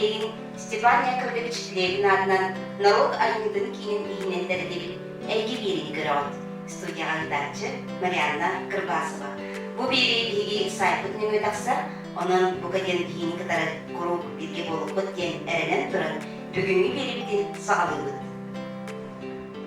нэһилиэгин Степан Яковлевич Левин аатынан норуот айымньытын киинин иһинэн тэриллибит Эйгэ биэриини көрөҕүт. Студияҕа ыытааччы Марианна Кырбасова. Бу биэрии биһиги сайтпыт нөҥүө тахсар, онон бука диэн биһигини кытары куруук бииргэ буолуккут диэн эрэнэн туран бүгүҥҥү биэриибитин саҕалыыбыт.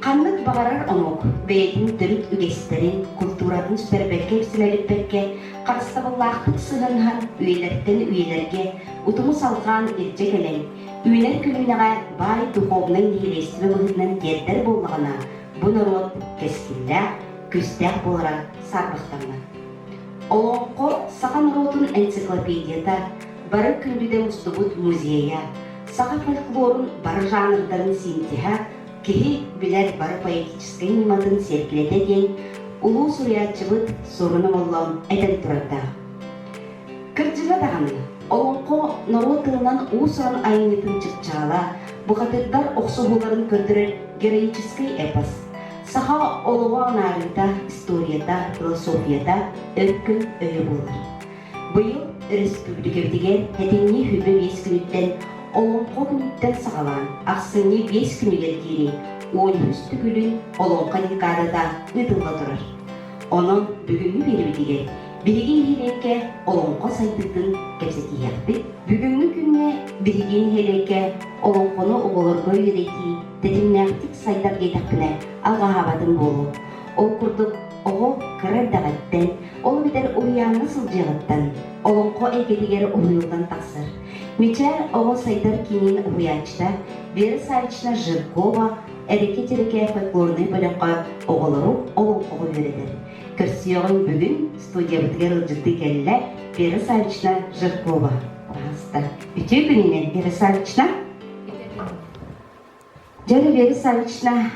Ханнык баҕарар омук бэйэтин төрүт үгэстэрин, култууратын сүтэрбэккэ-симэлиппэккэ, харыстабыллаахтык сыһыаннаһан үйэлэртэн үйэлэргэ утуму салҕаан илдьэ кэлэн, үүнэр көлүөнэҕэ баай духовнай нэһилиэстибэ быһыытынан тиэрдэр буоллаҕына, бу норуот кэскиллээх, күүстээх буолара саарбахтаммат. Олоҥхо саха норуотун энциклопедията, бары күндүдэ мустубут музейа, саха фольклорун бары жанрдарын синтеһа, киһи билэр бары поэтическай ньыматын сиэркилэтэ диэн улуу суруйааччыбыт Суорун Омоллоон этэн турардаах. Кырдьыга даҕаны, олоҥхо норуот тылынан уус-уран айымньытын чыпчаала, бухатыырдар охсуһууларын көрдөрөр героическай эпос, саха олоҕо анаарыыта, историята, философията өркөн өйө буолар. Быйыл өрөспүүбүлүкэбитигэр сэтинньи 25 күнүттэн Олоҥхо күнүттэн саҕалаан ахсынньы 5 күнүгэр диэри 13 төгүлүн Олоҥхо декадата ыытылла турар. Онон бүгүҥҥү биэриибитигэр биһиги нэһилиэккэ олоҥхо сайдыытын кэпсэтиһиэхпит. Бүгүҥҥү күҥҥэ биһиги нэһилиэккэ олоҥхону оҕолорго үөрэтии тэтимнээхтик сайдар диэтэхпинэ алҕаһаабатым буолуо. Ол курдук оҕо кыра эрдэҕиттэн, ол эбэтэр уһуйааҥҥа сылдьыаҕыттан олоҥхо эйгэтигэр уһуйуллан тахсар. Мичээр оҕо сайдар киинин уһуйааччыта Вера Савична Жиркова Эрэкэ-Тирэкэ фольклорнай бөлөххө оҕолору олоҥхоҕо үөрэтэр. Көрсүөҕүҥ бүгүн студиябытыгар ыалдьыттыы кэллэ Вера Савична Жиркова. Пожалуйста. Үтүө күнүнэн, Вера Савична. Дьэ, Вера Савична,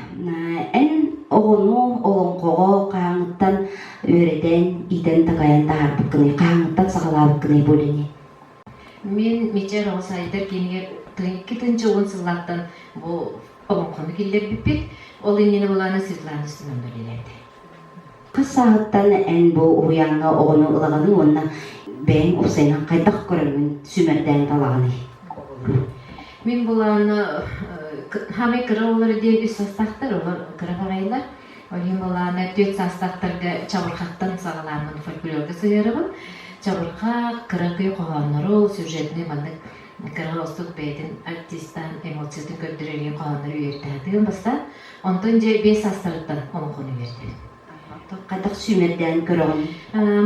эн оҕону олоҥхоҕо хаһааҥҥыттан үөрэтэн, иитэн-такайан таһаарбыккыный, хаһааҥҥыттан саҕалаабыккыный бу үлэни? Мин Мичээр оҕо сайдар киинигэр 2010 сыллаахтан бу олоҥхону киллэрбиппит. Ол иннинэ былаана Светлана Семеновна үлэлээбитэ. Хас сааһыттан эн бу уһуйааҥҥа оҕону ылаҕыный уонна бэйэҥ уопсайынан хайдах көрөҥҥүн сүүмэрдээн талаҕыный? Мин былаана хаамай кыра оҕолор диэн үс саастаахтар, олор кыра баҕайылар. Ол иһин былаана түөрт саастаахтарга чабырҕахтан саҕалааммын фольклорга сыһыарабын. Чабырҕах, кыракый хоһооннору, сюжетный маннык кыра остук бэйэтин артистаан эмоциятын көрдөрөр иһин хоһооннору үөрэтэ бастаан. Онтон дьэ биэс саастарыттан олоҥхону үөрдэбин. Хайдах сүүмэрдээн көрөҕүн?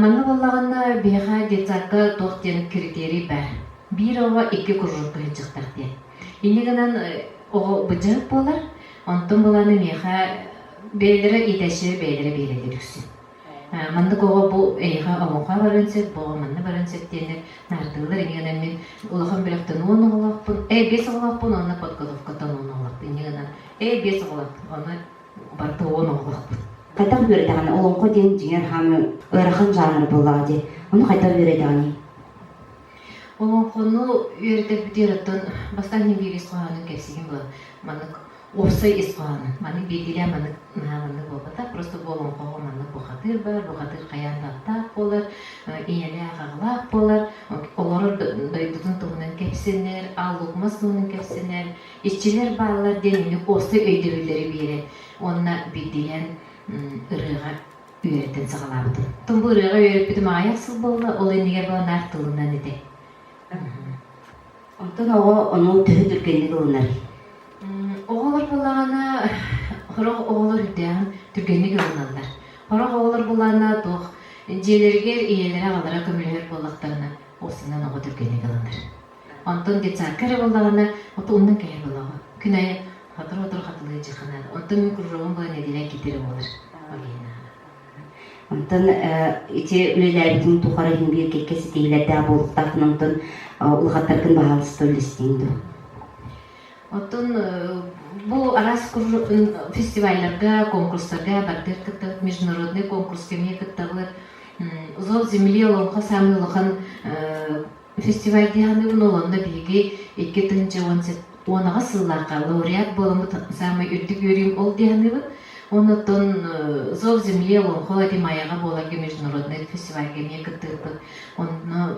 Манна буоллаҕына биһиэхэ детсадка туох диэн критерий баар. Биир оҕо икки кружокка сылдьыахтаах диэн. Инньэ гынан оҕо быдьаһык буолар, онтон былааны миэхэ бэйэлэрэ иитээччилэр бэйэлэрэ биэрэллэр үксүн. Маннык оҕо бу эйиэхэ олоҥхо барыан сөп, бу оҕо манна барыан сөп диэннэр наардыыллар. Инньэ гынан мин улахан бөлөхтөн уон оҕолоохпун, биэс оҕолоохпун уонна подготовкаттан уон оҕолоохпун. Инньэ гынан биэс оҕолоохпун, онно барыта уон оҕолоохпут. Хайдах үөрэтэҕин? Олоҥхо диэн дьиҥэр хаамыы ыарахан жанр буоллаҕа дии. Ону хайдах үөрэтэҕиний? Олоҥхону үөрэтэрбитигэр оттон бастаан иһин биир ис хоһоонун кэпсиигин буолан маннык уопсай ис хоһоонун маннык биирдиилээн маннык наһаа маннык буолбатах просто бу олоҥхоҕо маннык бухатыыр бар бухатыыр хайаан да аттаах буолар ийэлээх аҕалаах буолар олорор дойдутун туһунан кэпсэнэр аал лук мас туһунан кэпсэнэр иччилэр бааллар диэн инник уопсай өйдөбүллэри биэрэн уонна биирдиилээн ырыаҕа үөрэтэн саҕалаабытым. Тум бу ырыаҕа үөрэппитим аҕыйах сыл буолла, ол иннигэр буолан наар тылынан этэ. Онтон оҕо ону төһө түргэнник ылынарый? Оҕолор буоллаҕына, сорох оҕолор үрдээҕин түргэнник ылыналлар. Сорох оҕолор буоллаҕына туох дьиэлэригэр ийэлэрэ аҕалара көмөлөһөр буоллахтарына, уопсайынан оҕо түргэнник ылынар. Онтон детсадка эрэ буоллаҕына, ото оннун кэһэр буоллаҕа. Күн аайы сотору-сотору хатылыы дьыханаат. Онтон мин кружогум буолан нэдиэлэ иккитэ эрэ буолар. Ол иһин Онтон ити үлэлээбитиҥ тухары иһин биир кэккэ ситиһиилэрдээх буолуохтааххын, онтон улахаттаргын баһаалыста үллэстиҥ дуо? Оттон бу араас фестивалларга, конкурстарга бардыр кыттабыт, международный конкурска эмиэ кыттабыт. Зов земли олоҥхо саамай улахан Фестиваль дии ол онно биһиги 2018 сыллаахха лауреат буоламмыт саамай үрдүк үөрүүм ол дии саныыбын. Оннуттан Зов земли олоҥхо ити Майаҕа буоларга международный фестивальга эмиэ кыттыыппыт. Онно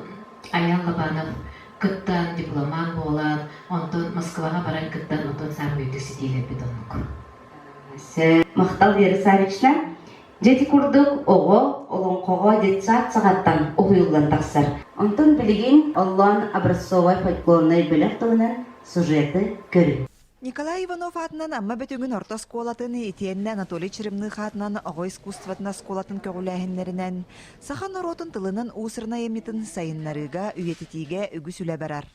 Айаал Лобанов кыттан, дипломант буолан, Онтон Москваҕа баран кыттан, онтон саамай үрдүк ситиилэрбит оннук. Махтал Вера Савична. Дьэ ити курдук оҕо олоҥхоҕо детсад саҕаттан уһуйуллан тахсар. Онтон билигин Оллоон образцовай фольклорнай бөлөх туһунан сюжеты көрүҥ. Николай Иванов аатынан Амма Бөтүҥүн орто оскуолатын итиэннэ Анатолий Черемных аатынан оҕо искусствотын оскуолатын көҕүлээһиннэринэн саха норуотун тылынан уус-уран айымньытын сайыннарыыга, үйэтитиигэ үгүс үлэ барар.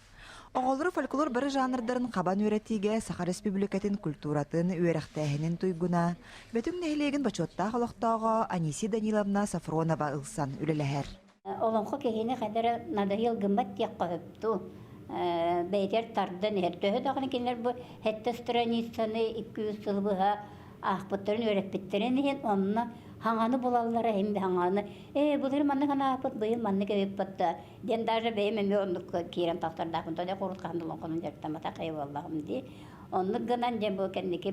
Оҕолору фольклор бары жанрдарын хабан үөрэтиигэ Саха Республикатын культуратын, үөрэхтээһинин туйгуна, Бөтүҥ нэһилиэгин бочуоттаах олохтооҕо Анисия Даниловна Софронова ылсан үлэлэһэр. Олоҥхо киһини хайда эрэ надоел гыммат диэххэ сөп дуу. Бэйэтигэр тардан иһэр. Төһө даҕаны кинилэр бу сэттэ страницаны 200 сыл быһа аахпыттарын үөрэппиттэрин иһин онно хаҥаны булаллара иһин хаҥаны ээ былыр маннык анааппыт быйыл маннык эбиппит да диэн даже бэйэм эмиэ оннук киирэн тахсардаахпын тоҕо урут хаһан да олоҥхонон дьарыктамматах киһи буоллаҕым дии. Оннук гынан дьэ бу кэнники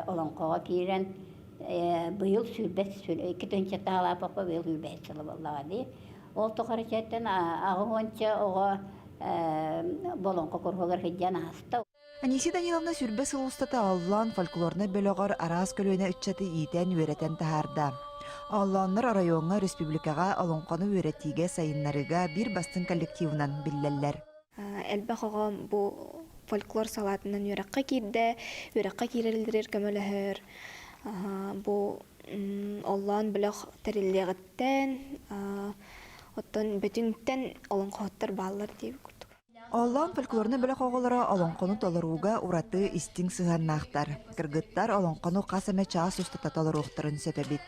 олоҥхоҕо киирэн быйыл сүүрбэт 2000 таалаапапа быйыл сүүрбэһис сыла буоллаҕа дии. Ол тухары чэттэн аҕыс уонча оҕо болоҥхо куруһугар сылдьан ааста. Анисия Даниловна сүүрбэ сыл устата Оллоон фольклорнай бөлөҕөр араас көлүөнэ ыччаты иитэн-үөрэтэн таһаарда. Оллооннор оройуоҥҥа, республикаҕа олоҥхону үөрэтиигэ, сайыннарыыга биир бастыҥ коллективынан биллэллэр. Элбэх оҕо бу фольклор салаатынан үөрэххэ киирдэ, үөрэххэ киирэллэригэр көмөлөһөр. Бу Оллоон бөлөх тэриллиэҕиттэн, оттон Бөтүҥтэн олоҥхоһуттар бааллар диэбит курдук. Оллоон фольклорнай бөлөх оҕолоро олоҥхону толорууга ураты истиҥ сыһыаннаахтар. Кыргыттар олоҥхону хас эмэ чаас устата толоруохтарын сөп эбит.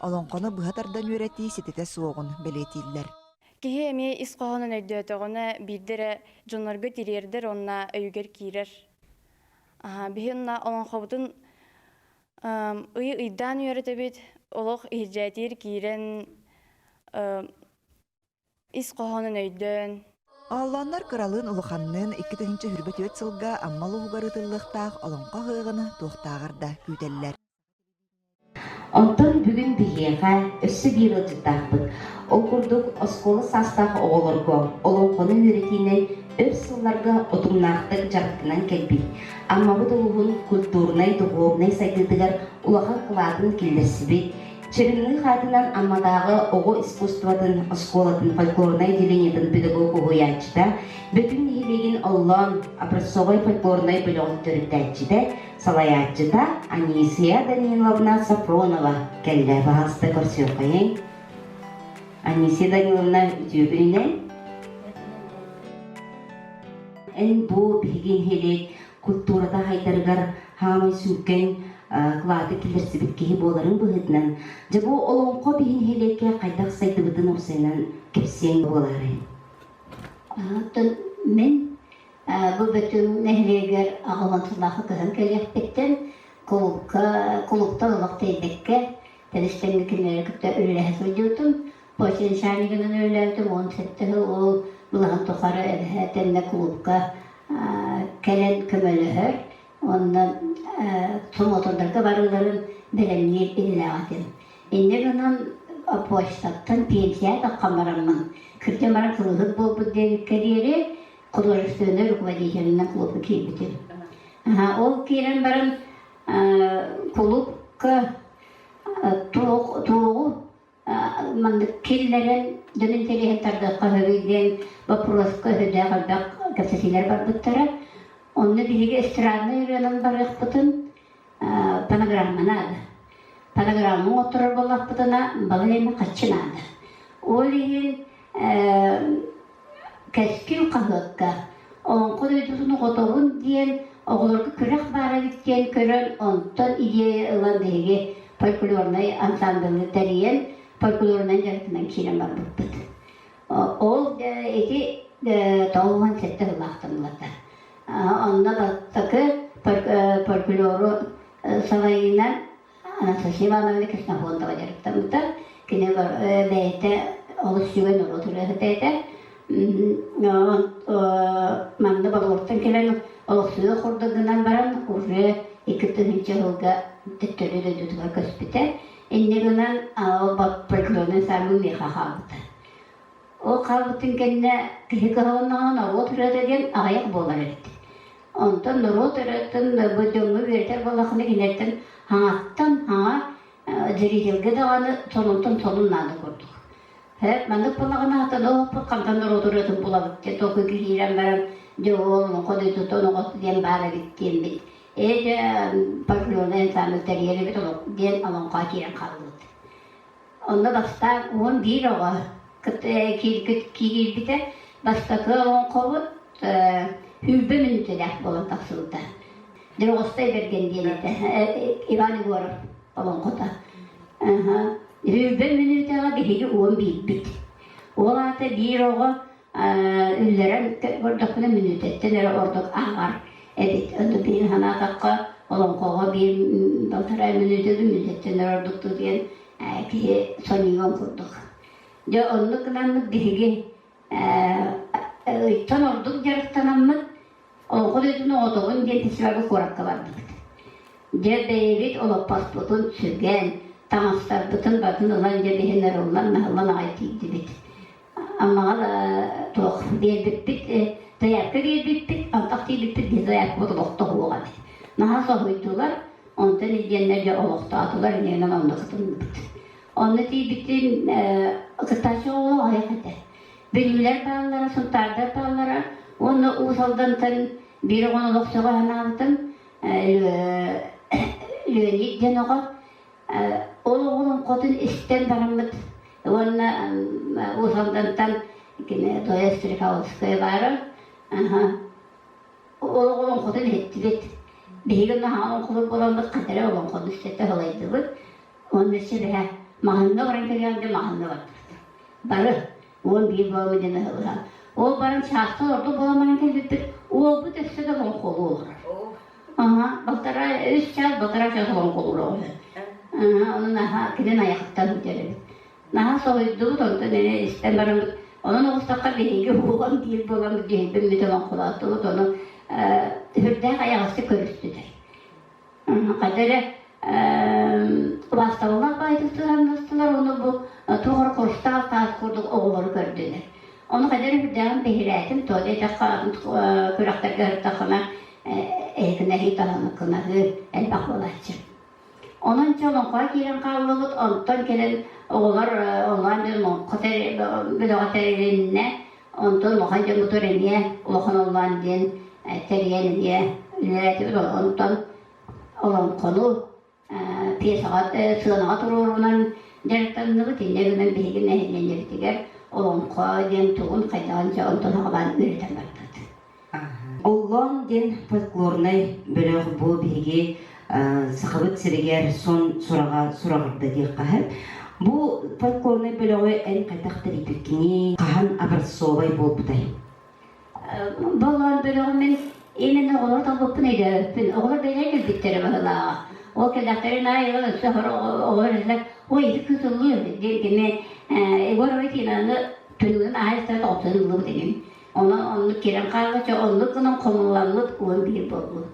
Олоҥхону быһа тардан үөрэтии ситэтэ суоҕун бэлиэтииллэр. Киһи эмиэ ис хоһоонун өйдөөтөҕүнэ, биирдэ эрэ дьоннорго тириэрдэр уонна өйүгэр киирэр. Биһи онно олоҥхобутун ыйы ыйдаан үөрэтэбит, олох иһирдьээтиир киирэн ис хоһоонун өйдөөн. Ооллооннор кыралыын-улаханныын 2024 сылга Амма улууһугар ыытыллыахтаах Олоҥхо ыһыаҕын туохтааҕар да күүтэллэр. Онтон бүгүн биһиэхэ өссө биир ыалдьыттаахпыт. Ол курдук оскуола саастаах оҕолорго олоҥхону үөрэтиинэн өр сылларга утумнаахтык дьарыктанан кэлбит, Аммабыт улууһун культурнай-духовнай сайдыытыгар улахан кылаатын киллэрсибит, Черемных аатынан Амматааҕы оҕо искусствотын оскуолатын фольклорнай отделениетын педагог-уһуйааччыта, Бөтүҥ нэһилиэгин Оллоон образцовай фольклорнай бөлөҕүн төрүттээччитэ, салайааччыта Анисия Даниловна Софронова кэллэ. Баһаалыста көрсүөххэйиҥ. Анисия Даниловна үтүө күнүнэн. Эн бу биһиги нэһилиэк культурата хайдарыгар хаамай сүҥкэн кылааты киллэрсибит киһи буоларын быһыытынан, дьэ бу олоҥхо биһи нэһилиэккэ хайдах сайдыбытын уопсайынан кэпсиэҥ буолаарай? Оттон мин бу Бөтүҥ нэһилиэгэр аҕалан сыллаахы көһөн кэлиэхпиттэн кулуупка кулууптан олох тэйбэккэ тэбис-тэҥҥэ кинилэри кытта үлэлэһэ сылдьыбытым. Почтенчанигынан үлэлээбитим 17 сыл ол былаһын тухары эбэһээт тэннэ кулуупка кэлэн көмөлөһөр уонна смотрдарга барыыларын бэлэмниир идэлээх этим. Инньэ гынан почтаттан пенсия таххан бараммын, кырдьан баран кылыһыт буолбут диэбиккэ диэри художественнай руководителинэн кулуупка киирбитим. Ол киирэн баран кулуупка туоҕу маннык киллэрэн дьон интэриэһин тардыахха сөбүй диэн боппуруоска өһүрдээх элбэх кэпсэтиилэр барбыттара. Онно биһиги эстраднай ырыанан барыахпытын фонограмма наада. Фонограмма оҥотторор буоллахпытына балай эмэ хаччы наада. Ол иһин Кэскил хаһыакка Олоҥхо дойдутун оҕотобун диэн оҕолорго күрэх баар эбит диэн көрөн, онтон идея ылан биһиги фольклорнай ансамблы тэрийэн, фольклорунан дьарыктанан киирэн барбыппыт. Ол ити 97 сыллаахтан ылата. Онно бастакы фольклору салайыынан Анастасия Ивановна Ксенофонтова дьарыктаммыта. Кини бэйэтэ олус үчүгэй норуот ырыаһыта этэ. Манна Болугуртан кэлэн олохсуйа курдук гынан баран уже 2000 сылга төттөрү дойдутугар көспүтэ. Инньэ гынан ол фольклорнай ансамбль миэхэ хаалбыта. Ол хаалбытын кэннэ киһи кыһалыннаҕына норуот ырыата диэн аҕыйах буолар эбит. Онтон норуот ырыатын бу дьоҥҥо үөрэтэр буоллаххына кинилэртэн хаҥаттан хаҥа зрительгэ даҕаны сонунтан сонун наада курдук. Һэ, маннык буоллаҕына хатан оһохпут хантан норуот ырыатын булабыт диэн толкуйга киирэн баран дьэ ол олоҥхо дойдута оноҕос диэн баар эбит диэммит ээ дьэ фольклорнай ансамбль тэрийэр эбит диэн олоҥхоҕо киирэн хааллыбыт. Онно бастаан 11 оҕо киирбитэ. Бастакы олоҥхобут сүүрбэ мүнүүтэлээх буолан тахсыбыта. Дьоҕустай Бэргэн диэн этэ. Иван Егоров олоҥхото. Сүүрбэ мүнүүтэҕэ биһиги уон биирбит. Ол аата биир оҕо үллэрэн көрдөхпүнэ мүнүүтэттэн эрэ ордук ааҕар эбит. Ону биир санаатахха олоҥхоҕо биир балтараа мүнүүтэ мүнүүтэттэн эрэ ордук диэн киһи сонньуйуон курдук. Дьэ оннук гынаммыт биһиги ыйтан ордук дьарыктанаммыт Олоҥхо дойдутун оҕотобун диэн фестивальга куоракка бардыбыт. Дьэ бэйэбит олоппоспутун сүгэн, таҥастарбытын батын ылан дьэ биһин ырыллан наһыллан аҕай тиийдибит. Аммаҕа туох биэрбиппит, заявка биэрбиппит, антах тиийбиппит биир заявкабыт олохтоһуоҕа эбит. Наһаа соһуйдулар, онтон илдьэннэр дьэ олохтоотулар, иннинэн онно кытынныбыт. Онно тиийбитим кыттааччы оҕолор аҕыйах этэ. Бүлүүлэр бааллара, Сунтаардар бааллара уонна Уус Алдантан биир оҕону олохсоҕо анаабытым Леонид диэн оҕо. Ол оҕолоҥхотун истэн бараммыт уонна Уус Алдантан кини Зоя Стрекаловская баара. Ол олоҥхотун иһиттибит. Биһиги наһаа олоҥхолор буоламмыт хата эрэ олоҥхону истэ сылайдыбыт. Уонна сибэһэ маһыҥҥа баран кэлиэҕин дьэ маһыҥҥа бардыбыт. Бары 11 буоламмыт диэн ыһыллан. Ол баран чаастан ордук буолан баран кэлбиппит. Уолбут өссө да олоҥхолуу олорор. Аха, балтараа үс чаас, балтараа чаас олоҥхолуур оҕо. Аха, ону наһаа кини айахтан сылдьар эбит. Наһаа соһуйдубут, онтон эмиэ истэн бараммыт, онон оҕустахха биһиги уолан биир буоламмыт дьиһийбиммит олоҥхолоотубут, ону сүрдээх айаҕастык көрүстүлэр. Хайда эрэ убаастабыллаах баайдык сыһыаннастылар, ону бу туох эрэ курустаах таас курдук оҕолору көрдүлэр. Ону хайда эрэ сүрдээҕин биһирээтим, тоҕо диэтэххэ күрэхтэргэ сырыттаххына эһигинэһии таһыныккынаһыы элбэх буолааччы. Онон чэ олоҥхоҕо киирэн хааллыбыт, онтон кэлэн оҕолор онлайн дьон олоҥхо бөлөҕө тэрилиннэ, онтон улахан дьоммутугар эмиэ улахан онлайн диэн тэрийэн эмиэ үлэлээтибит. Онтон олоҥхону пьесаҕа сыанаҕа туруорунан дьарыктанныбыт. Инньэ гынан биһиги нэһилиэнньэбитигэр олоҥхо диэн тугун хайдаҕын дьэ онтон саҕалаан үөрэтэн бардыбыт. Оллоон диэн фольклорнай бөлөх бу биһиги Сахабыт сиригэр сон сураҕа сураҕырда диэххэ сөп. Бу фольклорнай бөлөҕү эн хайдах тэрийбиккиний, хаһан образцовай буолбутай? Боллоон бөлөҕү мин именно оҕолору талбыппын өйдөөбөппүн. Оҕолор бэйэлэрэ кэлбиттэрэ быһыылааҕа. Ол кэллэхтэрин аайы өссө оҕолор этилэр, ой, ити кыыс ыллыыр диэн кини Егор Ивановны түннүгүн аайы тоҕотун ыллыбыт иним. Онон оннук киирэн хаалла, оннук гынан хомулламмыт 11 буолбут.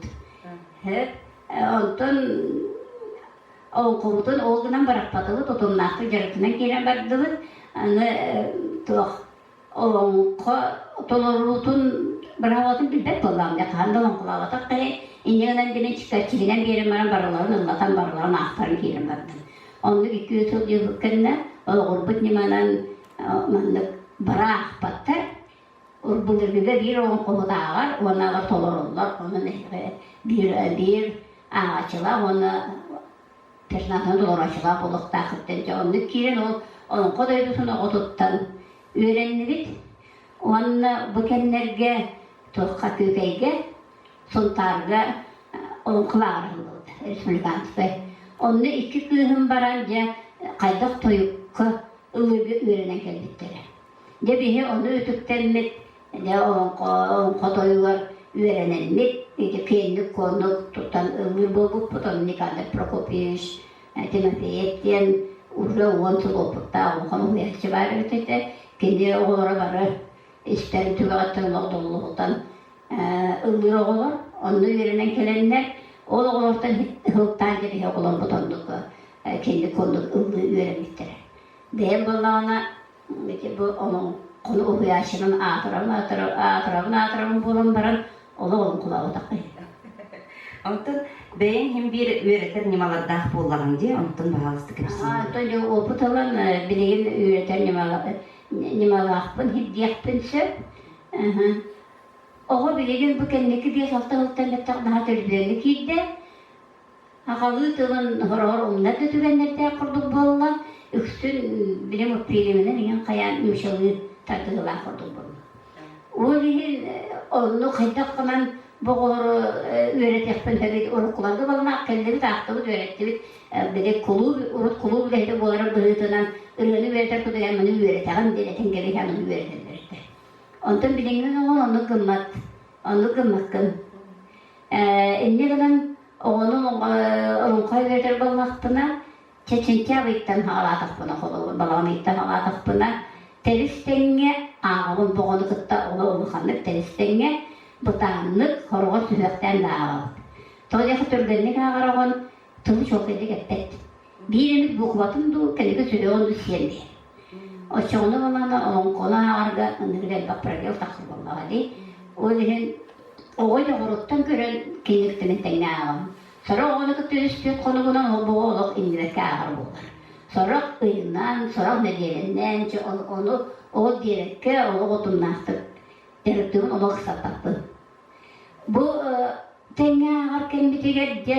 Онтон олоҥхобутун ол гынан бырахпатыбыт, утумнаахтык дьарыктанан киирэн бардыбыт. Аны туох олоҥхо толоруутун быраабатын билбэт буоллаҕым дьэ хаһан да олоҥхолооботох киһи инньэ гынан диэн чикаччигинэн биэрэн баран барыларын ыллатан барыларын аахтаран киирэн бардым. Оннук икки сыл диэбит кэннэ олоҕурбут ньыманан маннык быраахпаттар былыргыга биир олоҥхоһутааҕар уоннааҕар толороллор онон биир биир ааҕааччылаах уонна персонажын толорооччулаах буолуохтаахыттан дьэ оннук киирэн ол олоҥхо дойдутун оҕотуттан үөрэннибит уонна бу кэмнэргэ туохха Күүкэйгэ Сунтаарга олоҥхолааҕар ыһыллыбыт республиканскай онно икки кыыһым баран дьэ хайдах тойукка ыллыырга үөрэнэн кэлбиттэрэ. Дьэ биһи ону үтүктэммит, дьэ олоҥхо, олоҥхо тойугар үөрэнэммит, ити киэҥник куоннук тутан ыллыыр буолбуппут. Ону Никандр Прокопьевич Тимофеев диэн уже уон сыл опыттаах улахан уһуйааччы баар эбит этэ. Кини оҕолоро бары истэрин түгэҕиттэн олох доллоһутан ыллыыр оҕолор онно үөрэнэн кэлэннэр ол оҕолортон сылтаан дьэ биһи оҕолорбут оннук киэҥник куоннук ыллыы үөрэммиттэрэ. Бэйэм буоллаҕына ити бу олоҥхону уһуйааччынан аатырабын аатырабын аатырабын буолан баран олох олоҥхолообутах киһи. Онтон бэйэҥ иһин биир үөрэтэр ньымалардаах буоллаҕыҥ дии, онтон баһаалыста кэпсиир. Оттон дьэ опыт ылан билигин үөрэтэр ньымалаахпын сирдиэхпин сөп. Оҕо билигин бу кэнники 5-6 сылтан бэттэх наһаа төлөпүөҥҥэ киирдэ. Сахалыы тылын хороҕор умнар да түгэннэрдээх курдук буолла, үксүн били мультфильминэн иҥэн хайаан нууччалыы тардыһыылаах курдук буолла. Ол иһин онну хайдах гынан бу оҕолору үөрэтиэхпин сөбүй уруккуларга баланаах кэллибит, аахтыбыт, үөрэттибит. Били кулууп, урут кулууп үлэһитэ буоларын быһыытынан ырыаны үөрэтэр курдук эн маны үөрэтэҕин диэн этэн кэбиһэн ону үөрэтэллэр этэ. Онтон билиҥҥи оҕо оннук гыммат, оннук гыммаккын. Инньэ гынан оҕону олоҥхо үөрэтэр буоллахпына, чэчинчэ ыйтан саҕалаатахпына, холобур, балаҕан ыйтан саҕалаатахпына, тэрис тэҥҥэ ааҕабын бу оҕону кытта оҕо улаханнык тэрис тэҥҥэ бытааннык хороҕор сүһүөхтээн да ааҕабыт. Тоҕо диэххэ түргэнник ааҕар оҕон тылы чуолкайдык эппэт. Биир эмит буукубатын дуу, кэнники сүһүөҕүн дуу сиэн биэр. Оччоҕуна балаана олоҥхону ааҕарга ынырык элбэх пробел тахсар буоллаҕа дии. Ол иһин оҕо дьоҕуруттан көрөн киниктэрин тэҥҥэ ааҕабын. Сорох оҕону кытта үс-түөрт хонугунан ол оҕо олох иннибэккэ ааҕар буолар. Сорох ыйынан, сорох нэдиэлэннэн, ону ол диэбэккэ олох утумнаахтык дьарыктыыбын олох ыксаппаппын. Бу тэҥҥэ ааҕар кэммитигэр дьэ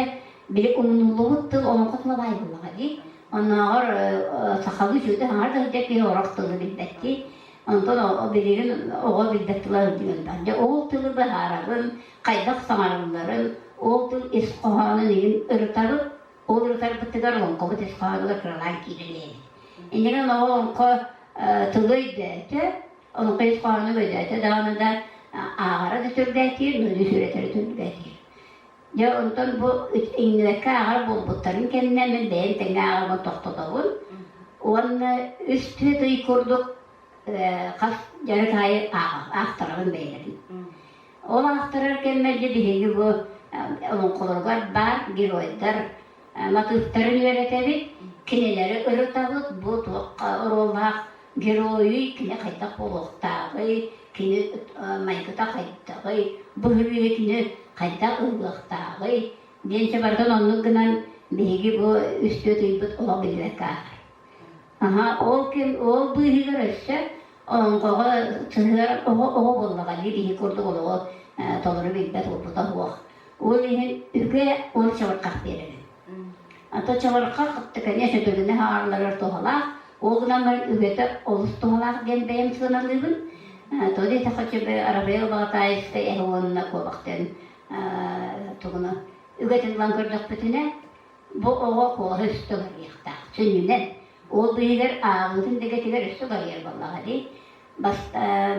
били умнуллубут тыл олоҥхо тыла баай буоллаҕа дии. Оннооҕор сахалыы үчүгэйдик саҥара да сылдьар киһи орох тылы билбэттии. Онтон билигин оҕо билбэт тыла сылдьыан баар. Дьэ ол тылы быһаарабын, хайдах саҥарылларын, ол тыл ис хоһоонун иһин ырытабыт. Ол ырытарбытыгар олоҥхобут ис хоһоонугар кыралаан киирэн иһэбит. Инньэ гынан оҕо олоҥхо тылы өйдөөтө, Онуоха ис хоһоону өйдөөтө даҕаны да ааҕара да түргээтиир, мөлү сүрэтэрэ түргээтиир. Дьэ онтон бу иҥнибэккэ ааҕар буолбуттарын кэннэ мин бэйэм тэҥҥэ ааҕарбын тохтотобун. Уонна үс-түөрт ый курдук хас дьарык аайы аахтарабын бэйэлэрин. Ол аахтарар кэммэр дьэ биһиги бу олоҥхолоругар баар геройдар матыыптарын үөрэтэбит, кинилэри ырытабыт, бу туохха оруоллаах геройуй кини хайдах буолуохтааҕый, кини майгыта хайдаҕый, быһыыны кини хайдах ылыахтааҕый диэн чэ барытын оннук гынан биһиги бу үс-түөрт ыйбыт олох биллибэккэ ааһар. Аһа, ол кэм ол быыһыгар өссө олоҥхоҕо сыһыар оҕо оҕо буоллаҕа дии биһи курдук олоҕу толору билбэт уопута суох. Ол иһин үгэ ол чабырҕах биэрэбин. Ата чабырҕах конечно төгүнэ хаалларар туһалаах, ол гынан баран үгэтэ олус туһалаах диэн бэйэм сыаналыыбын. То диэтэххэ чөбө Арабыйа Баҕатаайыскай эһэ уонна куобахтан тугуна үгэтин ылан көрдөхпүтүнэ бу оҕо куолаһа өстө барыахтаах. Сүнньүнэн ол быыһыгар ааҕыытын дэгэтигэр өссө барыйар буоллаҕа дии.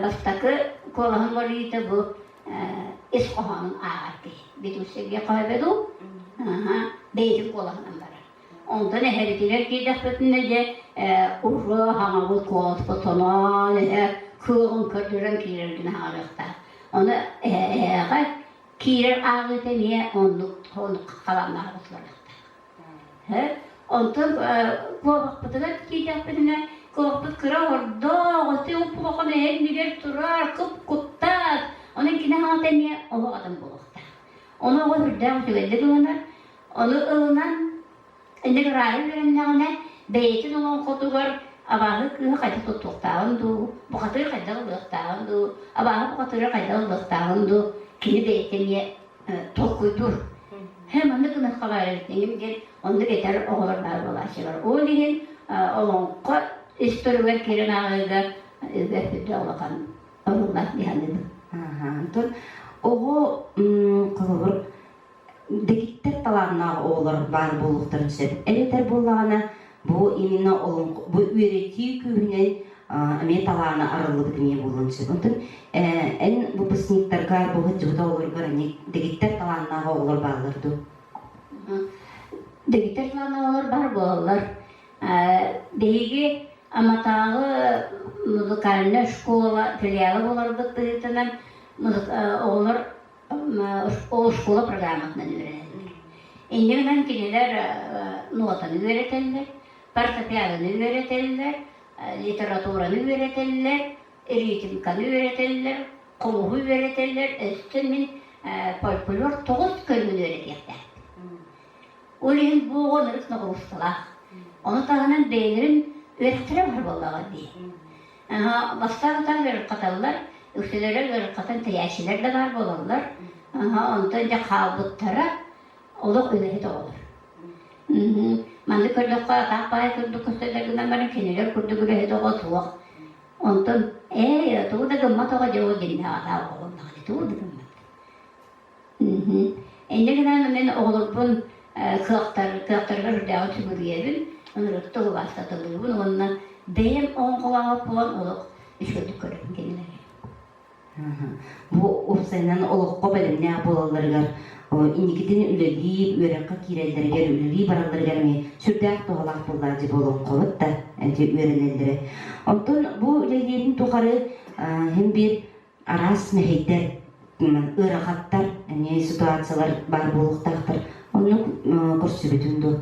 Бастакы куолаһын уларыйыыта бу ис хоһоонун ааҕар киһи. Битусерге хоһобе дуу? Бэйэтин куолаһынан барар. Онтон эһэбитигэр киирдэхпитинэ дьэ уруу хаҥабыт куоласпыт соноон эһэ кыаҕын көрдөрөн киирэр гына хаалыахтаах. Ону эһээҕэ киирэр ааҕыыта эмиэ оннук оннук халааннаах барыахтаах. Онтон куобахпытыгар киирдэхпитинэ, куобахпыт кыра ордоох, өссө уп-улахан эһэ иннигэр турар, кып-куттаах. Онон кини аҕата эмиэ олох атын буолуохтаах. Ону оҕо сүрдээх үчүгэйдик ылынар. Ону ылынан, инник ыраайы үөрэннэҕинэ, бэйэтин олоҥхотугар абааһы кыыһы хайдах туттуохтааҕын дуу, бухатыыр хайдах ылыахтааҕын дуу, абааһы бухатыыра хайдах ылыахтааҕын дуу, кини бэйэтэ эмиэ толкуйдуур. Һэ, маннык гыныахха баар эбит диэн диэн оннук этэр оҕолор баар буолааччылар. Ол иһин олоҥхо историятыгар киирэн ааҕыыга үгэс улахан оруоллаах дии саныыбын. Онтон оҕо холобур дэгиттэр талааннаах оҕолор баар буолуохтарын сөп. Эбэтэр буоллаҕына бу именно олоҥхо бу үөрэтии күүһүнэн эмиэ талаана арыллыбыт эмиэ буолуон сөп. Онтон эн выпускниктарга бу сылдьыбыт оҕолоргор эмиэ дэгиттэр талааннаах оҕолор бааллар дуу? Дэгиттэр талааннаах оҕолор баар буолаллар. Биһиги Аматааҕы музыкальнай школа филиала буоларбыт быһыытынан оҕолор ол школа программатынан үөрэнэллэр. Инньэ гынан кинилэр нотаны үөрэтэллэр, фортепианоны үөрэтэллэр, литератураны үөрэтэллэр, ритмиканы үөрэтэллэр, хомуһу үөрэтэллэр. Өссө мин фольклор тоҕус көрүҥүн үөрэтиэхтээхпит. Ол иһин бу оҕо ынырык ноҕуруускалаах. Ону таһынан бэйэлэрин үөрэхтэрэ бар буоллаҕа дии. Бастаан утаа ыарырҕаталлар, үксүлэрэ ыарырҕатан тэйээччилэр да баар буолаллар. Онтон дьэ хаалбыттара олох үлэһит оҕолор. Маннык көрдөххө атаах баай курдук көстөллөр гынан баран кинилэр курдук үлэһит оҕо суох. Онтон ээ тугу да гыммат оҕо дьэ ол дьиҥнээх атаах оҕо буоллаҕа тугу да гыммат. Инньэ гынан мин оҕолорбун кыахтар кыахтарыгар үрдээҕи сүгүрүйэбин, ынырыктык убаастаталыыбын уонна бэйэм оҥхолообот буолан олох үчүгэйдик көрөбүн кинилэри. Бу уопсайынан олоххо бэлэмнээх буолалларыгар, инникитин үлэлии, үөрэххэ киирэллэригэр, үлэлии баралларыгар эмиэ сүрдээх туһалаах буоллаҕа дии буолуоххабыт да, эти үөрэнэллэрэ. Онтон бу үлэлиирин тухары иһин биир араас мэһэйдэр, ыарахаттар, эмиэ ситуациялар баар буолуохтаахтар. Оннук көрсүбүтүҥ дуо?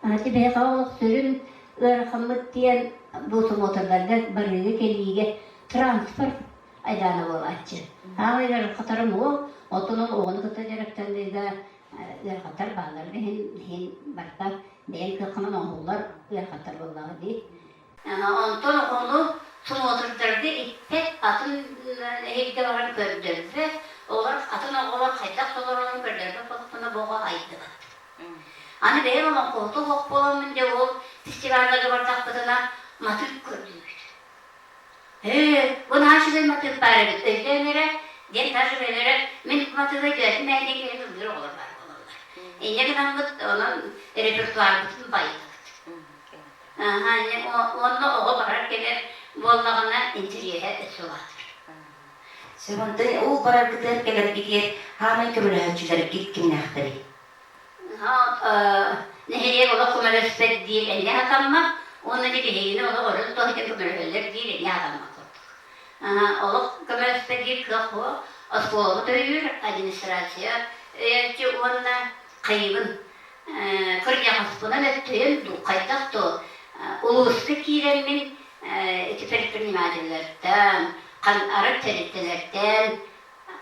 Ити биһиэхэ олох сүрүн ыарахаммыт диэн бу смотрдарга барыыга-кэлиигэ транспорт айдаана буолааччы. Аамай ыарахаттарым уол, оттон ол оҕону кытта дьарыктаныыга ыарахаттар баалларын иһин, иһин барыта бэйэҥ кыаххынан оҥоһуллар ыарахаттар буоллаҕа дии. Онтон оҕону смотрдарга иппэт, атын эһиилгэ баран көрдөрбөт, олор атын оҕолор хайдах толороллорун көрдөрбөт буоллахпына бу оҕо айдыбат. Аны бэйэм олоҥхоһуту оһох буоламмын дьэ ол фестивалларга бардахпытына матыып көрдүүбүт. Ээ, бу наһаа үчүгэй матыып баар эбит, өйдөөн эрэ, диэн даже бэйэлэрэ мин матыыбы өйдөөтүм ээ диэн кэлэн ыллыыр оҕолор баар буолаллар. Инньэ гынаммыт онон репертуарбытын байытабыт. Аһа, уонна оҕо барар-кэлэр буоллаҕына интэриэһэ өссө улаатар. Онтон ол бараргытыгар кэлэргитигэр хаамай көмөлөһөөччүлэргит кимнээхтэрий? Нэһилиэк олох көмөлөспөт диир эмиэ сатаммат уонна ити биһигини олох өрө тута сылдьан көмөлөһөллөр диир эмиэ сатаммат курдук. Олох көмөлөспөт диир кыах суох. Оскуолабыт өйүүр, администрация өйөөччү уонна хайыыбын кырдьаҕаспынан өттөйөн дуу, хайдах дуу улууска киирэммин ити предпринимателлэртэн, арыт тэрилтэлэртэн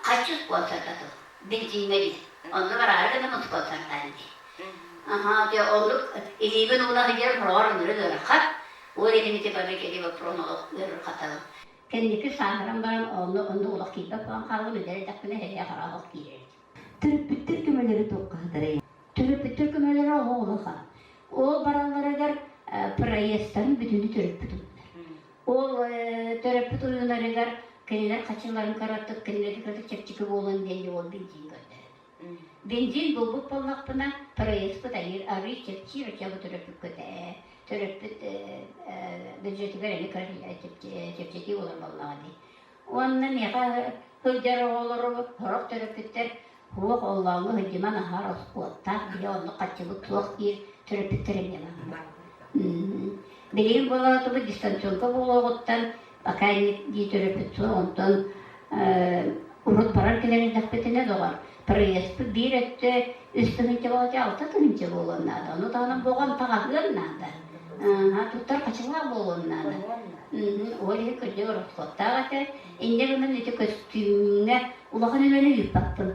харчы спонсордатым. Бензиҥҥэ диэн. Онно бараары гынан спонсордаан дии. Аһаа, дьэ оннук илиибин ууна сылдьар хороҕор ынырык ыарахан. Ол иһин ити бары кэлии боппуруон олох ыарырҕатабын. Кэнники сааһыран баран онно онно олох киирбэт буолан хааллым, эдэр эрдэхпинэ эһэйэ хараҕа олох киирэр этим. Төрөппүттэр көмөлөрө туоххаһытарый? Төрөппүттэр көмөлөрө оҕо улахан. Ол баралларыгар проездтарын бүтүннүү төрөппүт уйунар. Ол төрөппүт уйунарыгар кинилэр хачыларын кыратык, кинилэргэ кыратык чэпчэки буолуон диэн ол бензин көрдөрөбүт. Бензин булбут буоллахпына, проездпыт айыыр арыый чэпчиир, оччо бу төрөппүккэ төрөппүт бюджетигэр эмиэ кыра чэпчэтии буолар буоллаҕа дии. Уонна миэхэ сылдьар оҕолору сорох төрөппүттэр суох оллооҥҥо сылдьыман аһаар оскуоттаах биһи оннук хаччыбыт суох диир төрөппүттэр эмиэ бааллар. Билигин буолаатыбыт дистанционка буолуоҕуттан пока дии төрөппүт суох онтон урут барар кэлэр эрдэхпитинэ доҕор проездпыт биир өттө 3 тыһыынча буолуо 6 тыһыынча буолуон наада ону таһынан боҕон таҕаһыан наада туттар хачылаах буолуон наада Ол иһин кырдьык ороскуоттаах этэ. Инньэ гынан ити көстүүмҥэ улахан үлэни ыыппаппын.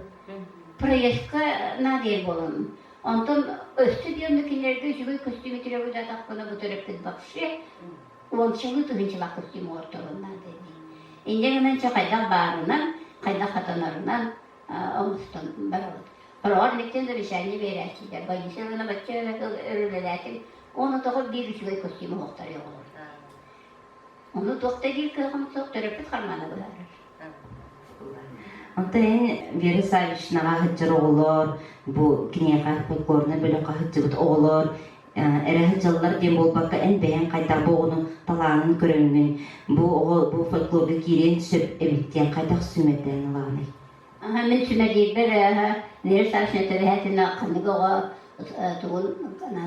Проездка наадыйар буоламмын. Онтон өссө диэн кинилэргэ үчүгэй көстүүмү требуйдаатахпына бу төрөппүт вообще уончалыы тыһыынчалаах көстүүм оҥорторуон наада дии. Инньэ гынан чэ хайдах баарынан, хайдах хатанарынан оҥостон барабыт. Хороҕор иликтэн замечание биэрээччилэр. Боюсь гына бачча өрүлэлээтим. Уонна тоҕо биир үчүгэй көстүүм оһохторой оҕолор. Ону туох да диир кыаҕым суох төрөппүт хармаана быһаарар. Онтон эн Вера Саввичнаҕа сылдьар оҕолор, бу киниэхэ фольклорнай бөлөххө сылдьыбыт оҕолор эрэ сылдьаллар диэн буолбакка, эн бэйэҥ хайдах бу оҕону талаанын көрөҥҥүн, бу оҕо бу фольклорга киириэн сөп эбит диэн хайдах сүмэттээн ылаҕыный? Мин сүмэлиирбэр Вера Саввична тэбэһээтинэ ханнык оҕо тугун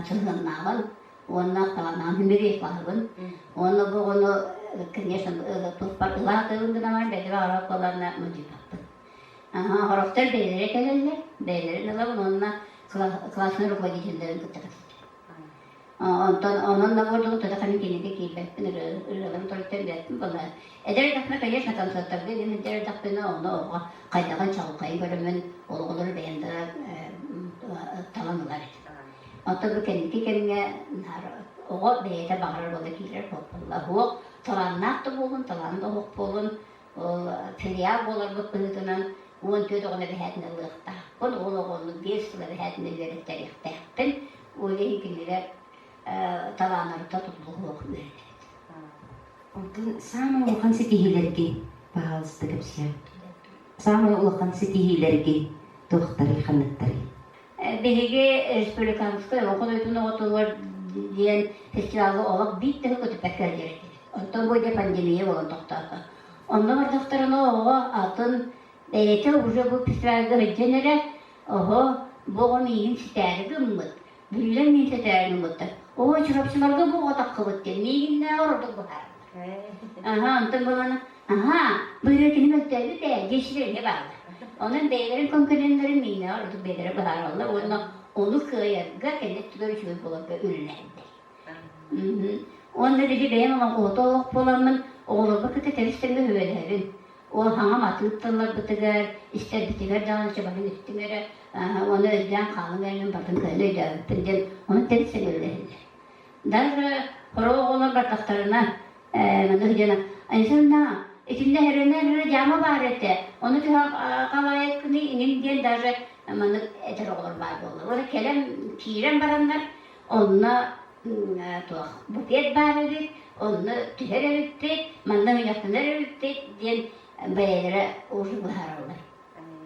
сыһыаннааҕын уонна талааннаҕын хүмүрүөхпаһыбын. Уонна бу оҕону, конечно, туспар ылаатыыбын гынан бэйэбэ орох буоларына модьуйбаппын. Хорохтор бэйэлэрэ кэлэллэр, бэйэлэрин ылабын уонна классный руководителлэрин кытта кэпсэтим. Онтон онон да буоллун тото ханан кинигэ киирбэппин, ырыаларын торуттан билэппин буолла. Эдэр эрдэхпинэ, конечно, концертарга илин эдэр эрдэхпинэ, онно оҕо хайдаҕын чаҕылхайын көрөммүн, ол оҕолору бэйэм да талан ылар этим. Оттон бу кэнники кэмҥэ оҕо бэйэтэ баҕарар буола киирэр буолла. Уһуох талааннаах да буолун, талаан да оһох буолун, ол филиал буоларбыт быһыытынан 14 оҕону эбэһээтинэ ылыахтаахпын, ол оҕону 5 сыл эбэһээтинэ үөрэттэриэхтээхпин. Ол иһин кинилэр талааннарыттан тутулугуох үөрэнэбит. Онтон саамай улахан ситиһиилэргин, пожалуйста, кэпсээ. Саамай улахан ситиһиилэргин туохтарый, ханныктарый? Биһиги республиканскай олоҥхо дойдутун оҕотугар диэн фестивалга олох биир да көтүппэккэ сылдьар этибит. Онтон бу дьэ пандемия буолан тохтоото. Онно бардахтарына оҕо атын бэйэтэ уже бу фестивальга сылдьан эрэ, оһо, бу оҕо миигин ситээри гыммыт, Бүлүүлэр миин ситээри гыммыттар. Оо, Чурапчыларга бу оҕо таххыбыт диэн миигиннээҕэр ордук быһаараллар. Аһа, онтон буолана, аһаа, бу ырыа кини мөлтөөбүт ээ, диэччилэр эмиэ бааллар. Онон бэйэлэрин конкуреннарын миигиннээҕэр ордук бэйэлэрэ быһаараллар уонна ону кыайарга кэннэ өттүгэр үчүгэй буоларга үлэлэһэллэр. Уонна били бэйэм олоҥхоһута олох буоламмын, оҕолорбор кытта тэбис-тэҥҥэ үһүөлэһэбин. Ол хаҥам атыыр тылларбытыгар, истэрбитигэр даҕаны чабарын иттим эрэ, уонна өйдөөн хаалыҥ эрэ бардым кыһын өйдөөбүппүн диэн ону тэбис-тэҥҥэ үлэлэһэллэр. Даже хороо оҕолор бардахтарына, маннык диэн Айсана, итиннэ эрэнэ дьаама баар этэ, ону түһэ халаайыккыный иҥин диэн даже маннык этэр оҕолор баар буоллар. Уонна кэлэн киирэн бараннар онно туох букет баар эбит, онно түһэр эбиппит, манна мунньахтанар эбиппит диэн бэйэлэрэ уже быһаараллар.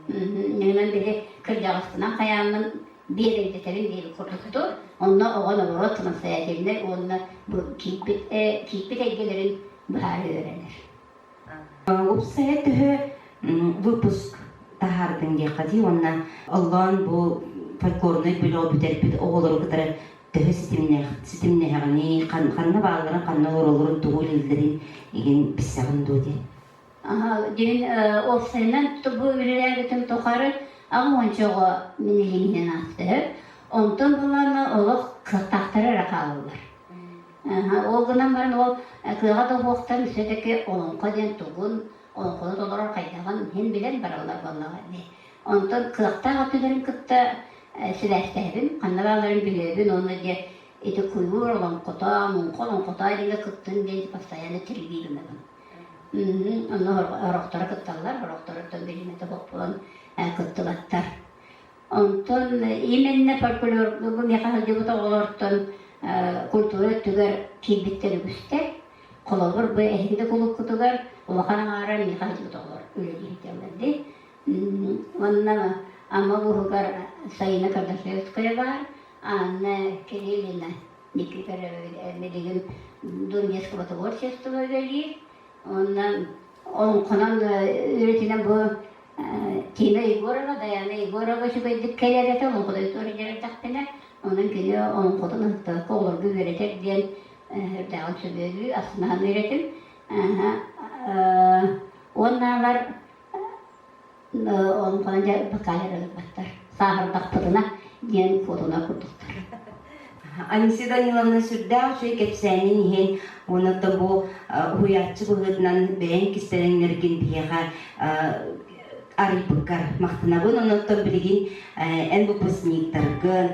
Ньыгынан били кырдьаҕаспынан хайааммын биэбэйдэтэбин диэбит курдукту, онно оҕо наоборот самостоятельнай уонна бу киирбит киирбит эйгэлэрин быһаарыы үөрэнэр. Уопсайа төһө выпуск таһаардыҥ диэххэ дии уонна оллоон бу фольклорнай бөлөҕү бүтэрбит оҕолору кытары төһө ситимнээх ситимнэһэҕиний, ханна баалларын, ханна олороллорун, тугу үлэлииллэрин игин билсэҕин дуо диэн. Диэн уопсайынан бу үлэлээбитим тухары аҕа уонча оҕо мин илииминэн аастыһар. Онтон булаана олох кыахтаахтара эрэ хаалаллар. Ол гынан баран ол кыаҕа да уһуохтан все-таки олоҥхо диэн тугун, олоҥхону толорор хайдаҕын иһин билэн бараллар буоллаҕа дии. Онтон кыахтаах өттүлэрин кытта сибээстэһэбин, ханна баалларын билэбин уонна дьэ ити куйуур олоҥхото, муҥха олоҥхото диэҥҥэ кыттын диэн постоянно тирилии гынабын. Онно орохторо кытталлар, орохторуттан билимэтэ буолан кыттыбаттар. Онтон именно фольклор бу миэхэ сылдьыбыт оҕолортон культура өттүгэр киирбиттэр үгүстэр. Холобур, бу эһиги да кулуккутугар улахан аҥаара миэхэ сылдьыбыт оҕолор үлэлии сылдьаллар дии. Уонна Амма улууһугар Сайына Кардашевская баар, Анна Кириллина Никифорова билигин Дом детского творчества үлэлиир. Уонна олоҥхонон үөрэтинэн бу Тина Егорова, Даяна Егорова үчүгэйдик кэлэр этэ, олоҥхотой туора дьэрдэхпинэ, онон кини олоҥхотун ыһыктыбакка оҕолорго үөрэтэр диэн үрдээҕин сөбүлүү, астынаан үөрэтим. Уоннаалар Олоҥхонон дьэ бакаалар ылбаттар. Сааһырдахпытына диэн куотунар курдуктар. Анисия Даниловна сүрдээх үчүгэй кэпсээнин иһин уонна да бу уһуйааччы быһыытынан бэйэҥ кистэлэҥнэргин биһиэхэ арыйбыккар махтанабын. Онон билигин эн выпускниктаргын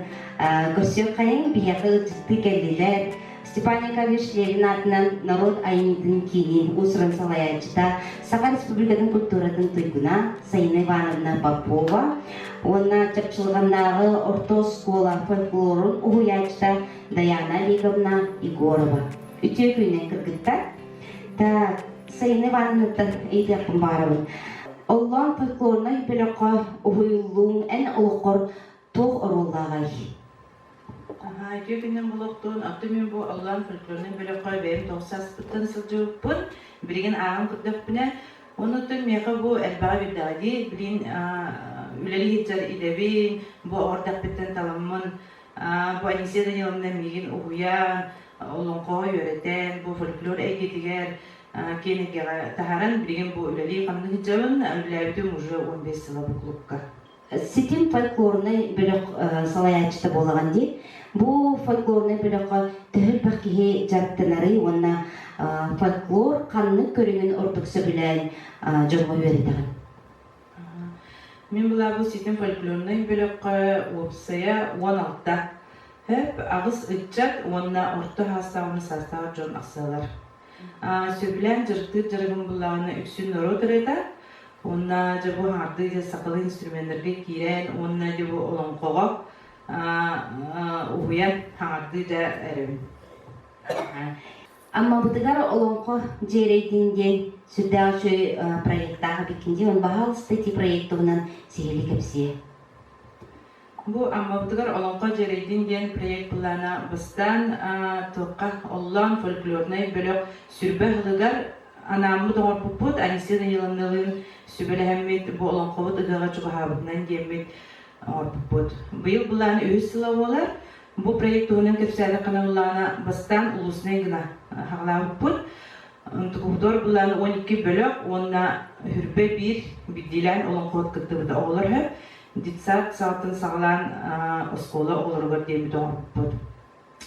көрсүөххэйиҥ биһиэхэ ыалдьыттыы кэллилэр. Степан Яковлевич Левин аатынан норуот айымньытын киинин уус-уран салайааччыта, Саха Республикатын культуратын туйгуна Саина Ивановна Попова уонна Чапчылҕаннааҕы орто оскуола фольклорун уһуйааччыта Даяна Олеговна Егорова. Үтүө күнүнэн кыргыттар. Так, Саина Ивановнаттан ыйытыахпын баҕарабын. Оллоон фольклорнай бөлөххө уһуйуллууҥ эн олоххор туох оруоллааҕай? Аһаа, үтүө күнүн булуохтун. Оттон мин бу Оллоон фольклорнай бөлөххө бэйэм тоҕус сааспыттан сылдьыбыппын. Билигин ааҕан көрдөхпүнэ, оннуттан миэхэ бу элбэҕи билдэҕэ дии. Билигин үлэлии сылдьар идэбин, бу оҕо эрдэхпиттэн таламмын, бу Анисия Даниловна миигин уһуйан, олоҥхоҕо үөрэтэн, бу фольклор эйгэтигэр киэн эйгэҕэ таһааран, билигин бу үлэлии-хамныы сылдьабын. Үлэлээбитим уже 15 сыла бу клубка. Ситим фольклорнай бөлөх салайааччыта буолаҕын дии. Бу фольклорнай бөлөххө төһө элбэх киһи дьарыктанарый уонна фольклор ханнык көрүҥүн ордук сөбүлээн дьоҥҥо үөрэтэҕин? Мин булаабыт ситим фольклорнай бөлөххө уопсайа 16 хөп аҕыс ыччат уонна орто саастаах саастаах дьон ахсыалар. Сөбүлээн дьарыктыыр дьарыгым буллаҕына үксүн норуот ырыата уонна дьэ бу хаардыы дьэ сахалыы инструменнарга киирэн уонна дьэ бу олоҥхоҕо уһуйан хаҥардыы дьэ эрэбин. Аммабытыгар олоҥхо дьиэрэйдин диэн сүрдээх үчүгэй проектаах эбиккин дии. Он баһаалыста ити проект туһунан сиһилии кэпсиэ. Бу Аммабытыгар Олоҥхо дьиэрэйдин диэн проект былаана бастаан туохха Оллоон фольклорнай бөлөх сүрбэ ыһылыгар анааммыт оҥорбуппут Анисия Даниловналыын сүбэлэһэммит бу олоҥхобут ыһыаҕа чугаһаабытынан диэммит оҥорбуппут. Быйыл былаан үһүс сыла буолар. Бу проект туһунан кэпсээтэххинэ былаана бастаан улуснай гына хаҕалаабыппыт. Тукубутугар былаан 12 бөлөх уонна хүрбэ биир биирдиилээн олоҥхоһут кыттыбыта оҕолор үһү. Детсад саҕаттан саҕалаан оскуола оҕолоругар диэбит оҥорбуппут.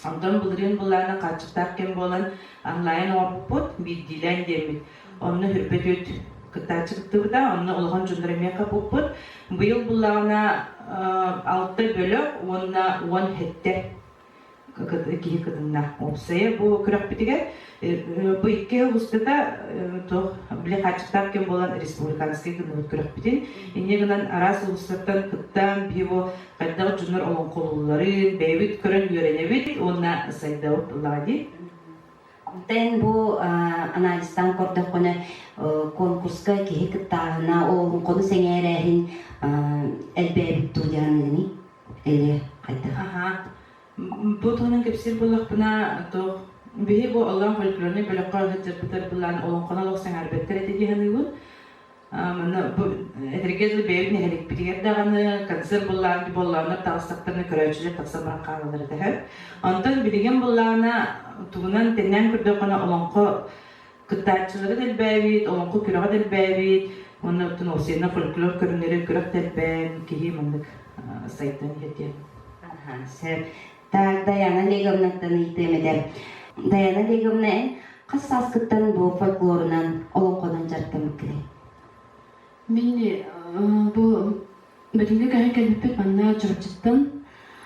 Онтон былырыын былаана хааччахтаах кэм буолан онлайн оҥорбуппут, биирдиилээн диэммит. Онно хүрбэ түөрт кыттааччы кыттыбыта, онно улахан дьоннор эмиэ хаппыппыт. Быйыл буллаҕына алта бөлөх уонна 17 киһи кытынна. Уопсайа бу күрэхпитигэр бу икки сыл устата туох били хааччахтаах кэм буолан республиканскай гынныбыт күрэхпитин. Инньэ гынан араас улуустартан кыттан биһи бу хайдах дьоннор олоҥхолуулларын бэйэбит көрөн үөрэнэбит уонна сайдабыт ыллаҕа дии. Онтон бу анализтаан көрдөххүнэ конкурска киһи кыттааһына, олоҥхону сэҥээрээһин элбээбит дуу диэн Или хайдах? Аха. Бу туһунан кэпсиир буоллахпына, туох биһи бу олоҥ фольклорнай бөлөххө сылдьарбытар былаан олоҥхону олох сэҥээрбэттэр этэ дии саныыбын. Манна бу этэргэ дылы бэйэбит нэһиликпитигэр даҕаны концерт буллаан боллооннор таҕыстахтарына көрөөччүлэр тахсан баран хаалаллар этэ сөп. Онтон билигин буллаҕына тугунан тэннээн көрдөххүнэ олоҥхо Кыттааччылары да элбээбит, олоҥхо күрэҕэ да элбээбит уонна оттон уопсайынан фольклор көрүҥнэрэ күрэх да элбээн киһи маннык сайдан иһэр диэн. Сөп. Так, Даяна Олеговнаттан ыйытыам этэ. Даяна Олеговна, эн хас сааскыттан бу фольклорунан, олоҥхонон дьарыктаммыккыный? Мин бу Бөтүҥҥэ көһөн кэлбиппит манна Чурапчыттан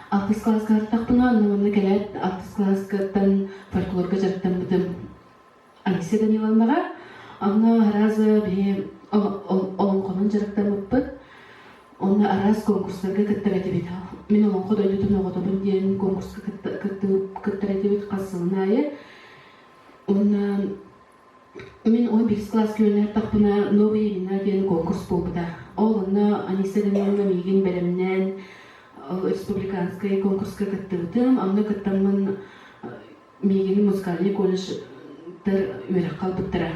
алтыс кылааска артахпына, онно манна кэлээт алтыс кылааскаттан фольклорга дьарыктаммытым. Алексей Даниловнаҕа. Онно араас биһи олоҥхонон дьарыктаммыппыт. Онно араас конкурстарга кыттар этибит. Мин олоҥхо дойдутун оҕотобун диэн конкурска кыттар этибит хас сылын аайы. Уонна мин 11 класска үөрэнэртахпына «Новые имена» диэн конкурс буолбута. Ол онно Анисия Даниловна миигин бэлэмнээн республиканскай конкурска кыттыбытым. Онно кыттаммын Миигин музыкальный колледжтар үөрэххэ ылбыттара.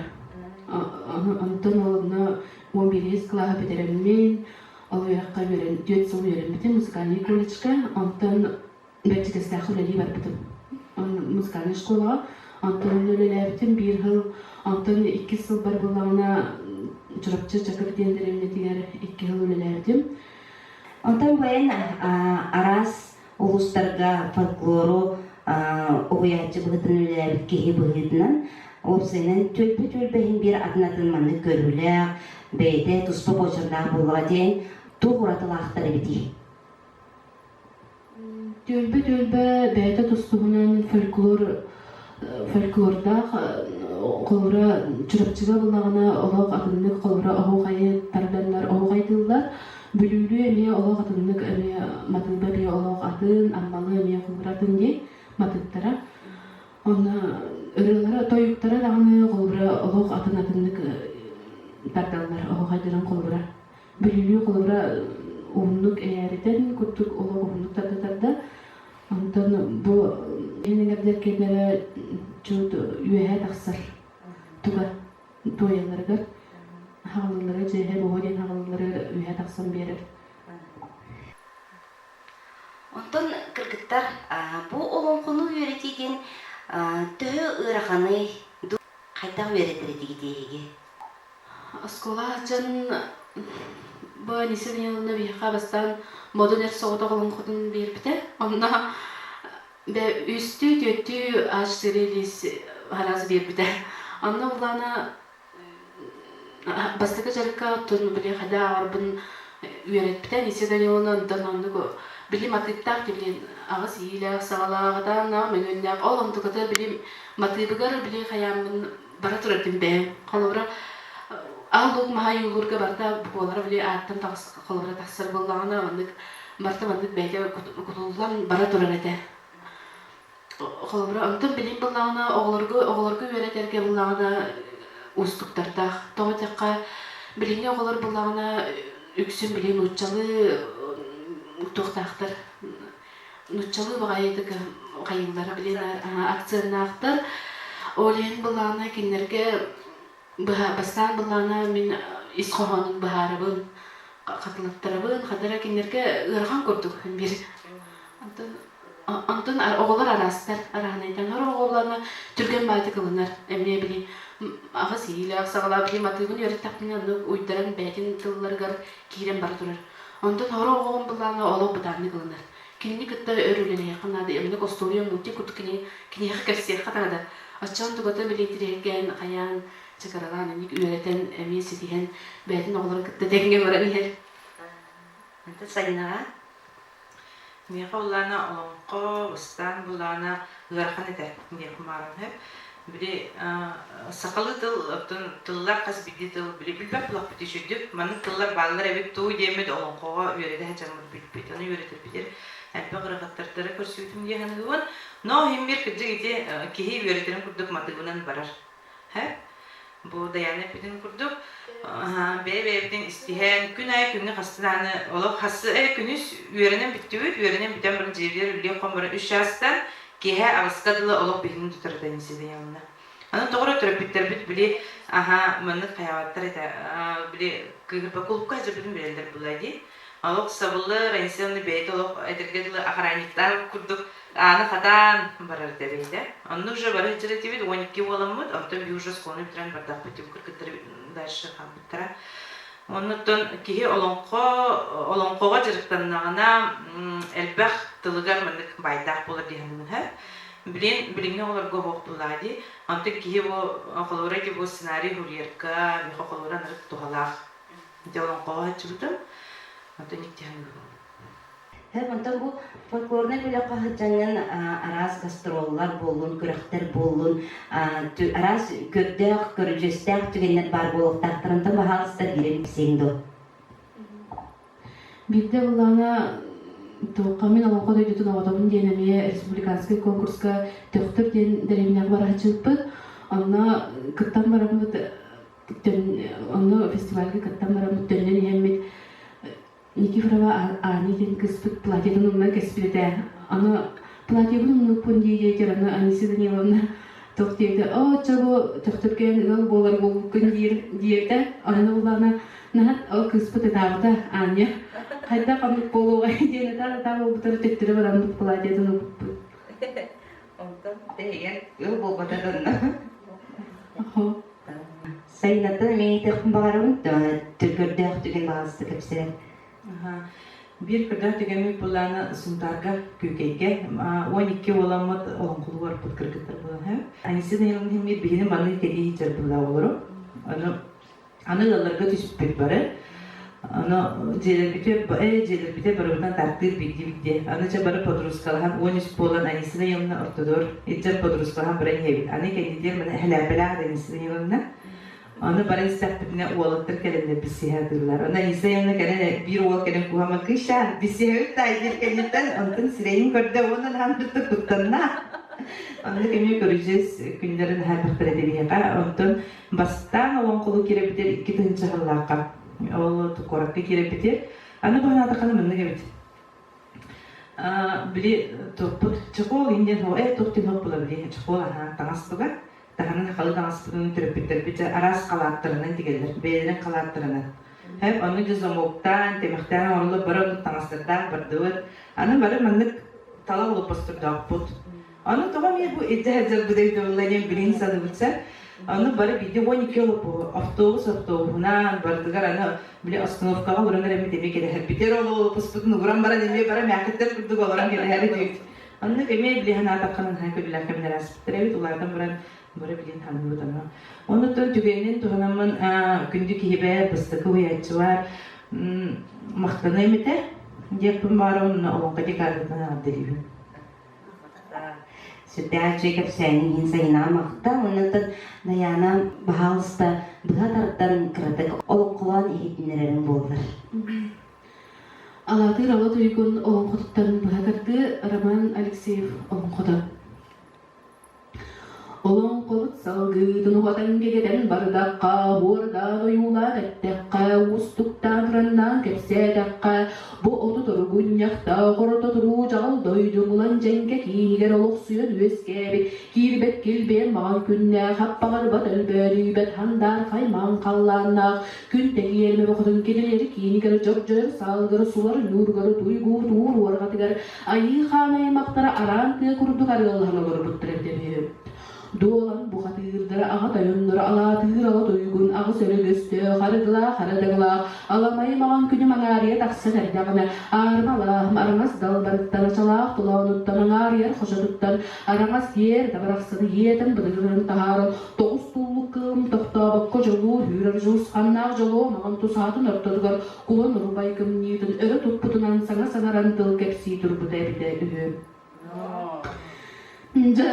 Онтон ол онно 11 кылааһы бүтэрэммин, ол үөрэххэ үөрэн, түөрт сыл үөрэммитим музыкальный колледжка, онтон Бэрдьигэстээххэ үлэлии барбытым. Музыкальнай школаҕа. Онтон үлэлээбитим биир сыл, онтон иккис сылбар буоллаҕына Чурапчы Чакыр диэн дэриэбинэтигэр икки сыл үлэлээбитим. Онтон бэйэн араас улуустарга фольклору уһуйааччы быһыытынан үлэлээбит киһи быһыытынан уопсайынан түөлбэ-түөлбэ иһин биир атын-атын маннык көрүүлээх, бэйэтэ туспа буочардаах буоллаҕа диэн туох уратылаахтар эбитий? Түөлбэ-түөлбэ бэйэтэ тустуһунан фольклор фольклордаах холобура Чурапчыга буллаҕына олох атыннык холобура оһуохайы тарданнар оһуохайдыыллар Бүлүүлүү эмиэ олох атыннык эмиэ матыыба эмиэ олох атын, Аммалыы эмиэ холобура атын дии матыыптара. Онно ырыалара, тойуктара даҕаны холобура олох атын атыннык тардаллар оһуохайдарын холобура. Бүлүүлүү холобура уһуннук эйээритэн курдук олох уһуннук тарда-тарда. Онтон бу иһин эҥэрдэр киэннэрэ чуут үөһэ тахсар туга туойалларыгар хаҕыллары дьиэһэ буһуо диэн хаҕыллары үөһэ тахсан биэрэр. Онтон кыргыттар бу олоҥхону үөрэтии диэн төһө ыараханый, хайдах үөрэтэр этигит эһиги? Оскуола дьон Бу Анисия Даниловна биһиэхэ бастаан модун эр соҕотох олоҥхотун биэрбитэ. Онно бэ үстүү, түөртүү аж сирилиис араас биэрбитэ. Онно булаана бастакы дьарыкка оттон били хайда ааҕарбын үөрэппитэ. Анисия Даниловна онтон оннук били матыыптаах билин аҕыс иилээх, саҕалаах, атааннаах, мөҥүөннээх. Ол онтуката били матыыбыгар били хайааммын бара турардым бэйэм. Холобура, аал-луук маһа ойуулуурга барыта буолара били ааттан холобура тахсар буоллаҕына, маннык барыта маннык бэйэтэ кутуллан бара турар этэ. Холобура, онтон билим буоллаҕына, оҕолорго оҕолорго үөрэтэргэ буоллаҕына уустуктардаах. Тоҕо диэххэ, билиҥҥи оҕолор буоллаҕына үксүн били нууччалыы туохтаахтар нууччалыы баҕайытык хайыыллара билин акценнаахтар. Ол иһин былаана кинилэргэ быһа бастаан былаана мин ис хоһоонун быһаарабын, хатылаттарабын, хатара кинилэргэ ыарахан курдук биир. Онтон онтон оҕолор араастар, араанайдан оҕолорно түргэн баайтык ылынар. Эмиэ били аҕыс иилээх саҕалаах били матыыбын үөрэттэхпинэ оннук уйдаран бэйэтин тылларыгар киирэн бара турар. Онтон сорох оҕом былаана олох бытааннык ылынар. Кинини кытта өр үлэлэһиэххэ наада, эмник остуоруйа мультик курдук кини киниэхэ кэпсиэххэ наада. Оччоон тугата билиэтириэргээн, хайаан, чакаралаан инник үөрэтэн, эмиэ ситиһэн, бэйэтин оҕолорун кытта тэҥҥэ баран иһэр. Онтон Сайынаҕа? Миэхэ улаана олоҥхо, ыстаан былаана ыарахан этэ диэххэ баарым сөп. Били сахалыы тыл оттон тыллар хас биирдии тыл били билбэт булахпыт үчүгдүк. Маннык тыллар бааллар эбит туу диэммит олоҥхоҕо үөрэтэ сылдьаммыт билбит. Ону үөрэтэрбитигэр элбэх ырыгаттардары көрсүбүтүм дии саныыбын. Но иһин кырдьык ити киһи үөрэтэрин курдук матыыбынан барар. Бу Дайаана эппитин курдук, бэйэ-бэйэбитин истиһэн, күн аайы күҥҥэ хаста даҕаны олох хассы күнүс үөрэнэн бүттүбүт, үөрэнэн бүтэн баран дьиэбитигэр үлэлиэх хон баран үс чаастан киэһэ аҕыска дылы олох биһигини тутарыта инсидиялына. Аны тоҕо эрэ төрөппүттэрбит били аһа маннык хайаабаттар этэ били кыыһырба кулукка сылдьарбытын билэллэр буолла дии. Олох сабыллы Раисовна бэйэтэ олох этэргэ дылы охранниктаах курдук Ааны хатаан барар этэ бэйэтэ. Онно уже бары сылдьар этибит, 12 буоламмыт, онтон биир уже оскуоланы бүтэрэн бардахпыт, тим кыргыттары дальше хааммыттара. Оннуттан киһи олоҥхо олоҥхоҕо дьарыктаннаҕына элбэх тылыгар маннык баайдаах буолар дии саныыбын һэ. Билин билиҥҥи оҕолорго оһох тулаа дии. Онтон киһи бу холобура ити бу сценарий суруйарга миэхэ холобура анарык туһалаах. Ити олоҥхоҕо сылдьыбытым. Онтон икки саныыбын. Онтон бу фольклорнай бөлөххө сылдьаҥҥын араас гастроллар буоллун, күрэхтэр буоллун, араас көрдөөх, көрүдьүөстээх түгэннэр баар буолуохтаахтар. Онтон баһаалыста биирин билсиэҥ дуо? Биирдэ былаана туохха мин Олоҥхо дойдутун оҕотобун диэн эмиэ республиканскай конкурска Төхтүр диэн дэриэбинэҕэ барааччыбыппыт. Онно кыттан бараммыт онно фестивальга кыттан бараммыт төннөн иһэммит Никифорова Аня диэн кыыспыт платьетын умнан кэспит этэ. Аны платьебын умнуппун дии диэтэр, аны Анисия Даниловна туох диэбитэ, оо, чэ бу төхтүркээн ыал буолар буолбуккун диир диэбитэ. Онно буллаҕына наһаа ол кыыспыт ытаабыта Аня. Хайдах оннук буолуоҕай диэн ытаан-ытаан буолбуттара төттөрү бараммыт платьетын ылбыппыт. Онтон тэһигэр ыал буолбата донно. Сайынатын эмиэ ыйытыахпын баҕарабын, көрдөөх түгэн баҕаста кэпсээн. Биир көрдөөх түгэммит былаана Сунтаарга, Күүкэйгэ 12 уоламмыт олоҥхолуу барбыт кыргыттар буолан Анисия Даниловна иһиммит биһини маннык кэлии сылдьар буолла оҕолору. Ону Аны ыалларга түспүт бары. Аны дьиэлэрбитэ, э, дьиэлэрбитэ барыбытынан тааттыыр биирдии-биирдии. Аны чэ бары подружкалаһан 13 буолан Анисина Ионовна ортодор илдьэн подружкалаһан баран иһэбит. Аны кэннитигэр маны хэлээппэлээх Анисина Ионовна. Аны баран истэхпитинэ уолаттар кэлэннэр билсиһэ атыыллар. Аны Анисина Ионовна кэлэн биир уол кэлэн куһама кыша билсиһэбит таай диир кэнниттэн онтон сирэйин көрдө уонна наһаа куттанна. Оннук эмиэ көрүдьүөс күннэрин наһаа элбэхтэр этэ биһиэхэ. Онтон Бастаан олоҥхолуу киирэбитигэр 2000 сыллаахха ол куоракка киирэбитигэр аны баһанаатаххына маннык эбит били туппут чехол индиан хо э туох диэн була били чехол аһаа таҥас туга таһынан халы таҥаспытын төрөппүттэрбит араас халааттарынан тигэллэр бэйэлэрин халааттарынан хэп ону дьэ замоктаан тэмэхтээн оҥороллор бары оннук таҥастардаах бардыбыт аны бары маннык тала олоппостордоохпут Аны тоҕо эмиэ бу илдьэ сылдьарбыт өйдөбүллэниэн билин саныыбытса. Аны бары биирдэ 12 олоппу автобус автобуһунан барытыгар аны били остановкаҕа олорон эрэ эмиэ кэтэһэрбитэр ол олоппуспутун угуран баран эмиэ бара мээхиттэр курдук олорон кэтэһэр этибит. Оннук эмиэ били санаатахха наһаа көрүүлээх кэмнэр ааспыттар эбит улаатан баран бары билин саныыбыт аны. Оннуттан түгэнин туһанаммын күндү киһибэр бастакы уһуйааччылар махтаныам этэ диэппин баара онно олоҥхо декадатынан эҕэрдэлиибин. Сүрдээх үчүгэй кэпсээниҥ иһин Сайынаҕа махтал. Оннуттан Дайаана баһаалыста быһа тардан кыратык олоҥхолоон иһитиннэрэриҥ буоллар. Алаатыыр ала туйгун олоҥхотуттан быһа тардыы Роман Алексеев олоҥхото. Олоҥхобут салгыытын уһатан кэгэтэн бардахха, уордаан ойуулаан эттэххэ, уустуктаан тураннаан кэпсээтэххэ, бу оту торугунньахтаах орто туруу дьаҕыл дойду булан дьэҥкэ киинигэр олохсуйан үөскээбит, киирбэт килбиэн маҕан күннээх, аппаҕарбат өлбөөдүйбэт хандаархай маҥ халлааннаах, күн тэҥиэрмэ бохотун кинилэри киинигэр дьогдьойор саалыгар сулар ньуургары туйгуутуур уорҕатыгар Айыы хаан аймахтара араан тыа курдук арыаллаһан олорбуттар эбитэ үһү. Дуолан бухатыырдара аҕа тойонноро алаатыыр ала туйгун аҕыс өрөгөстөөх, арыгылаах арыдыгылаах, аламай маҕан күнүм аҥаарыйа тахсан эрдэҕинэ, аарыма алааһым араҥас далбарыттан, ачалаах толоонуттан, аҥаарыйар хочотуттан, араҥас иэр табарахсаны иэтэн быдыгырын таһааран, тоҕус туллук кыым тохтообокко дьолуо үүрэр дьулусханнаах дьолуо маҕан тусаатын ортотугар Кулан Урбай кымньыытын өрө туппутунан саҥа саҥаран тыл кэпсии турбута эбитэ үһү. Дьэ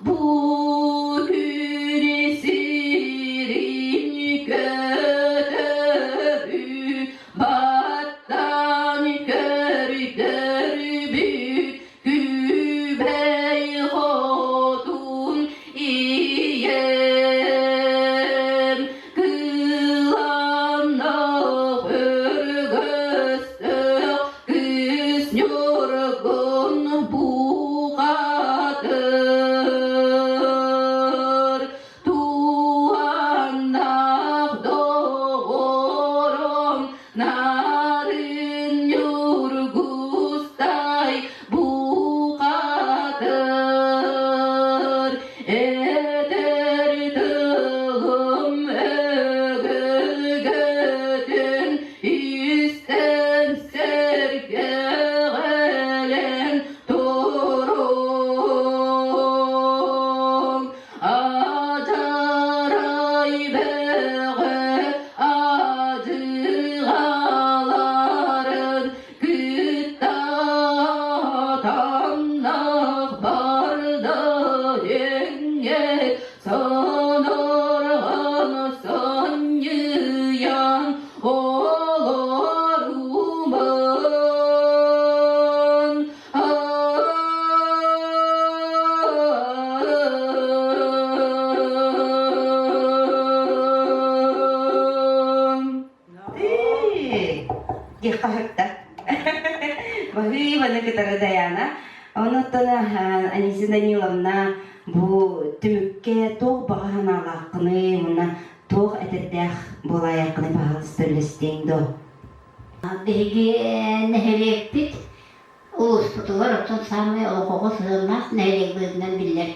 Бу күнү сирин көтөрү баттан көрдөрбүт Күбэй хотун ийэм кыланах өргөстөх кыыс ньургун бухатыр туһаннаах доҕорум нарын ньургустай бухатыр этэр тылым өгөлгөтүн истэн сэргэҕэлэн туруҥ Адьарай бөҕө адьыгаларын кытта тамнах барда эҥҥэ сонорҕон сонньуйан олорумун. Диэххэ сөптө. Баһыыбаны кытары Даяна. Онуттан Анисия Даниловна бу түмүккэ туох баҕа санаалааххыный уонна туох этэрдээх буолаайаххыный баһаалыста үллэстиэҥ дуо? Биһиги нэһилиэкпит Улууспутугар оттон саамай олоҕоҕо сыһыаннаах нэһилиэк быһыытынан биллэр.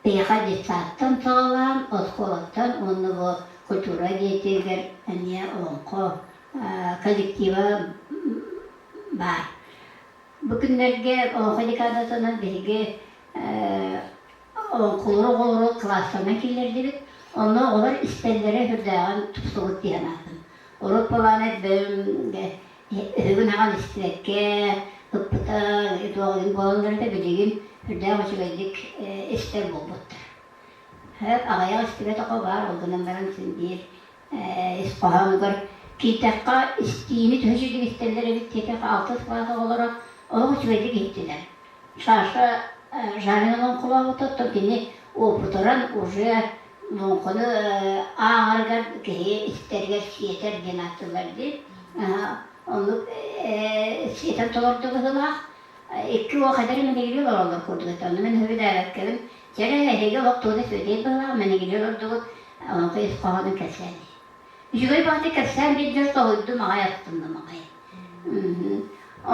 Биһиэхэ детсадтан саҕалаан, оскуолаттан уонна бу культура дьиэтигэр эмиэ олоҥхо коллектива баар. Бу күннэргэ олоҥхо декадатынан биһиги олоҥхолору оҕолору кылаастарынан киллэрдибит. Онно оҕолор истэллэрэ сүрдээҕин тупсубут дии санаатым. Урут былаан өһүгүн аҕан истибэккэ ыппыта туох буолаллар этэ билигин сүрдээх үчүгэйдик истэр буолбуттар. Аҕыйах истибэт оҕо баар, ол гынан баран син биир ис хоһоонугар киирдэххэ истиини төһө үчүгэйдик истэллэр эбит диэтэххэ алтыс кылаас оҕолоро олох үчүгэйдик иһиттилэр. Саша Жарин олоҥхолообута, оттон кини уопутуран уже олоҥхону ааҕарыгар киһи истэригэр сиэтэр диэн ааттыыллар дии. Оннук сиэтэн толордо быһыылаах. Икки уол хайдах эрэ мэнигилии олороллор курдук этэ. Онно мин сөбүлээбэккэбин, чэ эрэ, эһиги олох тугу да сүөдэйт быһыылаах, мэнигилии олордугут, онтон ис хоһоонун кэпсээн Үчүгэй баҕайытык кэпсээн биэрдэр соһуйдум аҕай астынным аҕай.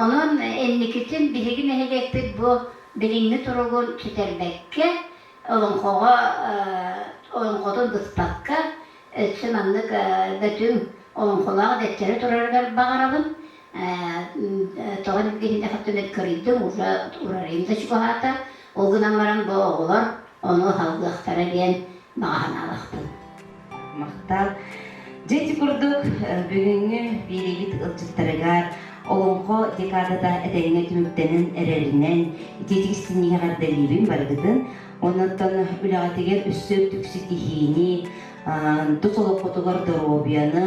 Онон инникитин биһиги нэһилиэкпит бу билиҥҥи туругун сүтэрбэккэ, олоҥхоҕо олоҥхотун быспакка, өссө маннык бөтүҥ олоҥхолоох дэттэрэ турарыгар баҕарабын. Тоҕо диэтэххэ көрүйдүм, уже урарыйым да чугаһаата. Ол гынан баран бу оҕолор ону салгыахтара диэн баҕа санаалаахпын. Махтал. Дьэ ити курдук бүгүҥҥү биэриибит ыалдьыттарыгар Олоҥхо декадата этэҥҥэ түмүктэнэн эрэринэн итиитик истиҥник эҕэрдэлиибин барыгытын. Оннуттан үлэҕитигэр өссө үрдүк ситиһиини, тус олоххутугар доруобуйаны,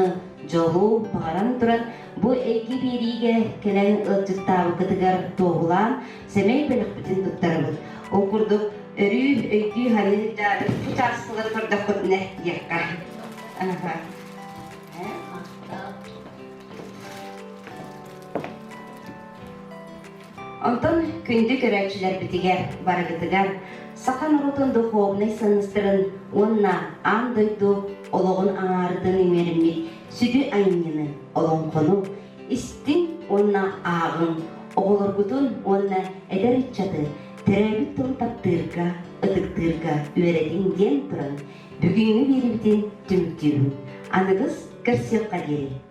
дьолу баҕаран туран бу эйгэ биэриигэ кэлэн ыалдьыттаабыккытыгар туоһулаан сэмэй бэлэхпитин туттарабыт. Ол курдук өрүү өйдүү саныыр да бу чааскылары көрдөххүтүнэ диэххэ. Онтон күндү көрөөччүлэрбитигэр барыгытыгар саха норуотун духовнай сыаннастарын уонна аан дойду олоҕун аҥаарытын иҥэриммит сүдү айымньыны, олоҥхону истиҥ уонна ааҕыҥ, оҕолоргутун уонна эдэр ыччаты төрөөбүт тылы таптыырга, ытыктыырга үөрэтиҥ диэн туран бүгүҥҥү биэриибитин түмүктүүбүн. Аныгыс көрсүөххэ диэри.